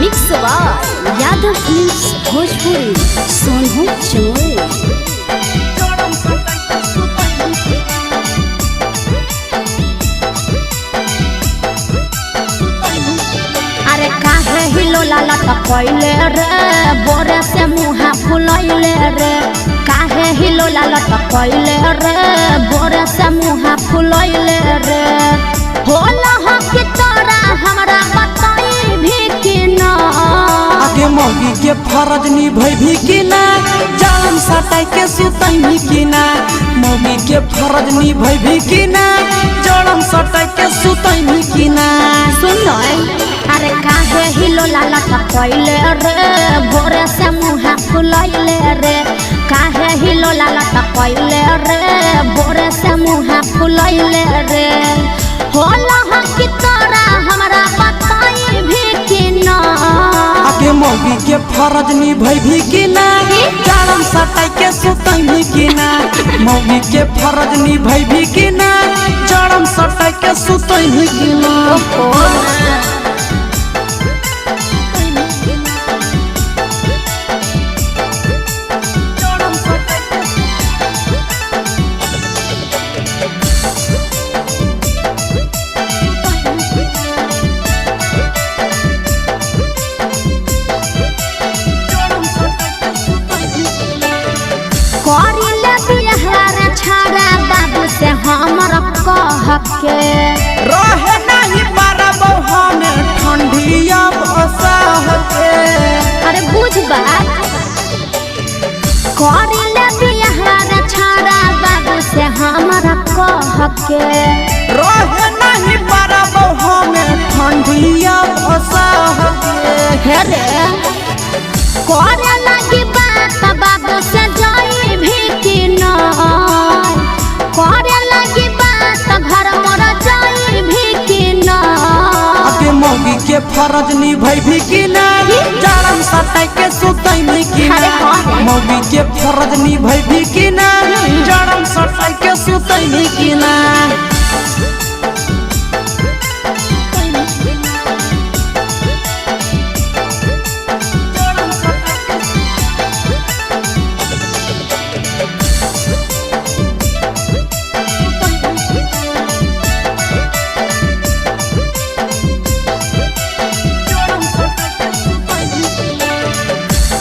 Mix by Yadav films Bhojpuri, Sonu Chamoli. अरे काहे हिलोला लटकैले रे, बोरे से मुहा फुलैले रे। काहे हिलोला लटकैले रे, बोरे से मुहा फुलैले रे। होला हो कि तोरा हमरा बताई भी कि ना। आगे मौगी के फरज निभैभी कि ना, जान सटाई के सुतैभी कि ना। मौगी के फरज निभैभी कि ना, जड़म सटाई के सुतैभी कि ना। सुन, अरे काहे हिलोला लटकैले रे, बोरे से मुहा फुलैले रे। काहे हिलोला लटकैले रे, बोरे से मुहा फुलैले रे। होला हो कि तोरा हमरा बताई भी कि ना। आगे मौगी के फरज निभैभी कि ना, जान सटाई के सुतैभी कि ना। मौगी के फरज निभैभी कि ना, जड़म सटाई के सुतैभी कि ना। करिले बिहार छाड़ा बाबू से हमर कह के। रहे नहीं पारबो हमें ठंडिया बसाह के। अरे बुझ बात, करिले बिहार छाड़ा बाबू से हमरा कह के। रहे नहीं पारबो हमें ठंडिया बसाह के। हे रे, करे लगी बात बाबू से जाई भी कि ना। करे लगी बात घर मोर जाई भी कि ना। आगे मौगी के फरज निभैभी कि ना, जाड़म सटाई के सुतैभी कि ना। अरे हाँ रे। मौगी के फरज निभैभी कि ना, जाड़म सटाई के सुतैभी कि ना।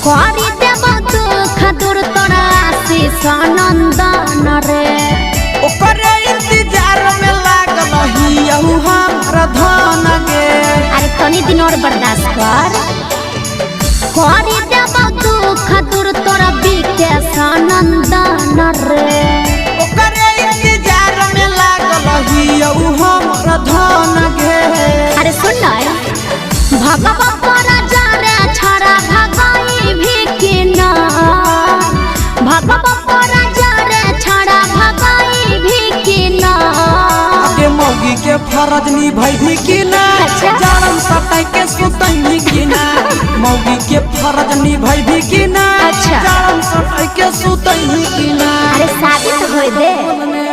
करी देब दुख दूर तोरा आशीष नंदन रे। ओकरे इंतजार में लागल हियहु हमरा धन गे। अरे तनी दिन और बर्दाश्त कर। करी देब दुख दूर तोरा विकेश नंदन रे। ओकरे इंतजार में लागल हियहु हमरा धन गे। अरे सुन न, भगवा पर जा रे छड़ा भगाई भी कि ना। भगवा पर जा रे छड़ा भगाई भी कि ना। आगे मौगी के फरज निभैभी कि ना, अच्छा। जाड़म सटाई के सुतैभी कि ना। मौगी के फरज निभैभी कि ना, अच्छा। जाड़म सटाई के सुतैभी कि ना। अरे शादी तो होए दे।